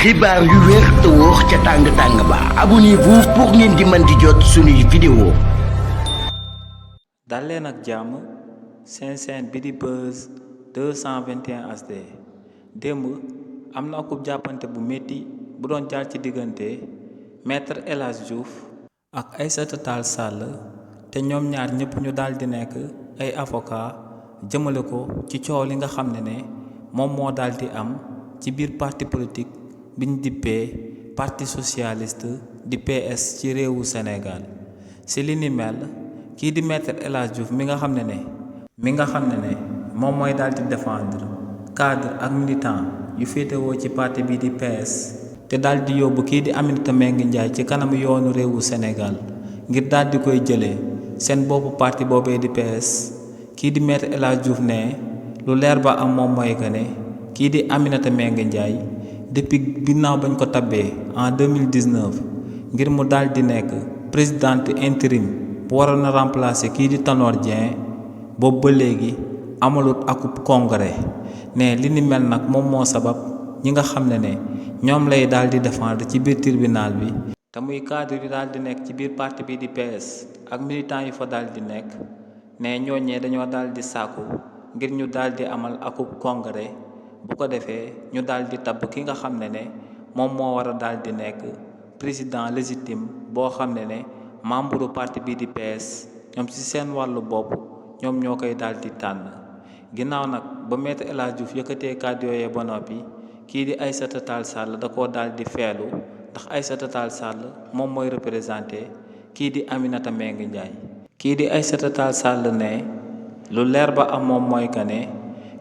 xibaar yu wér te wóor ca tàng ba abonnez-vous pour ngeen di mën di jot suñuy vidéo. dal leen ak jàmm seen chaîne bi di Buzz 221 HD démb am na akub jàppante bu métti bu doon jaar ci diggante maître El Hadji Diouf ak Aïssata Tall Sall te ñoom ñaar ñëpp ñu daal di nekk ay avocat jëmale ko ci coow li nga xam ne moom moo daal di am ci biir parti politique biñ dippee parti socialiste di PS ci réewu Sénégal si li ni mel kii di maître El Hadji Diouf mi nga xam ne moom mooy daal di défendre cadre ak militant yu féetewoo ci parti bi di PS te daal di yóbbu kii di Aminata Mbengue Ndiaye ci kanamu yoonu réewu Sénégal ngir daal di koy jëlee seen boppu parti boobee di PS kii di maître El Hadji Diouf ne lu leer ba am moom mooy que ne kii di Aminata Mbengue Ndiaye depuis ginnaaw bañ ko tabbee en 2019 ngir mu daal di nekk présidente intérim bu waroon a remplacer kii di Tanor Dieng boobu ba léegi amalut akub congrès ne li ni mel nag moom moo sabab ñi nga xam ne ñoom lay daal di défendre ci biir tribunal bi te muy cadre yu daal di nekk ci biir parti bi di PS ak militant yu fa daal di nekk ne ñooñee dañoo daal di sàkku ngir ñu daal di amal akub congrès bu ko defee ñu daal di tabb ki nga xam ne moom moo war a daal di nekk président légitime boo xam ne membre parti bi di PS ñoom ci seen wàllu bopp ñoom ñoo koy daal di tànn ginnaaw nag ba maître El Hadji Diouf yëkkatee kàddu yooyee ba noppi kii di Aïssata Tall Sall da koo daal di feelu ndax Aïssata Tall Sall moom mooy représenté kii di Aminata Mbengue Ndiaye kii di Aïssata Tall Sall ne lu leer ba am moom mooy que ne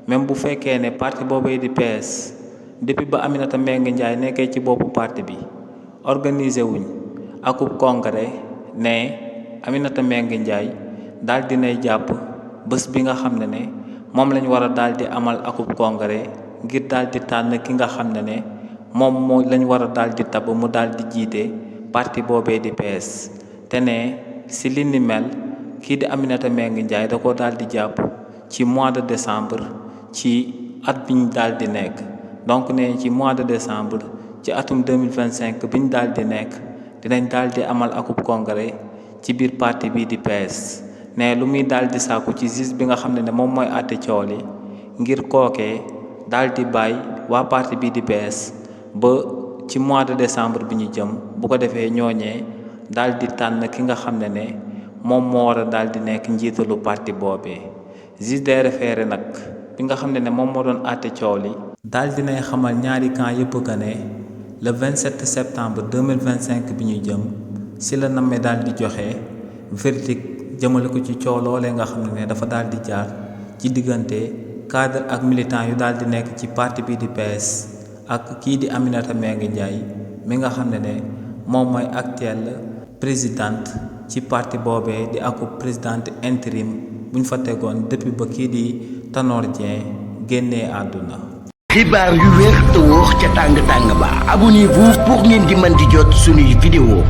même bu fekkee ne parti boobee di PS depuis ba Aminata Mbengue Ndiaye nekkee ci boppu parti bi organiser wuñ akub congrès ne Aminata Mbengue Ndiaye daal dinay jàpp bés bi nga xam ne moom lañ war a daal di amal akub congrès ngir daal di tànn ki nga xam ne moom moo lañ war a daal di tabb mu daal di jiite parti boobee di PS te ne si li ni mel kii di Aminata Mbengue Ndiaye da ko daal di jàpp ci mois de décembre ci at biñ daal di nekk donc ne ci mois de décembre ci atum 2025 biñ daal di nekk dinañ daal di amal akub congrès ci biir parti bi di PS ne lu muy daal di sàkku ci juge bi nga xam ne moom mooy àtte coow li ngir kookee daal di bàyyi waa parti bi di PS ba ci mois de décembre bi ñu jëm bu ko defee ñooñee daal di tànn ki nga xam ne moom moo war a daal di nekk njiitalu parti boobee juge des référés nag bi nga xam ne moom moo doon àtte coow li daal dinay xamal ñaari camp yëpp que ne le 27 septembre 2025 bi ñu jëm si la nammee daal di joxe verdict jëmale ko ci coow loolee nga xam ne dafa daal di jaar ci diggante cadre ak militant yu daal di nekk ci parti bi di PS ak kii di Aminata Mbengue Ndiaye mi nga xam ne moom mooy actuelle présidente ci parti boobee di akub présidente intérim buñ fa tegoon depuis ba kii di Tanor Dieng génnee àdduna. xibaar yu wér te wóor ca tàng ba abonnez-vous pour ngeen di mën di jot suñuy vidéo.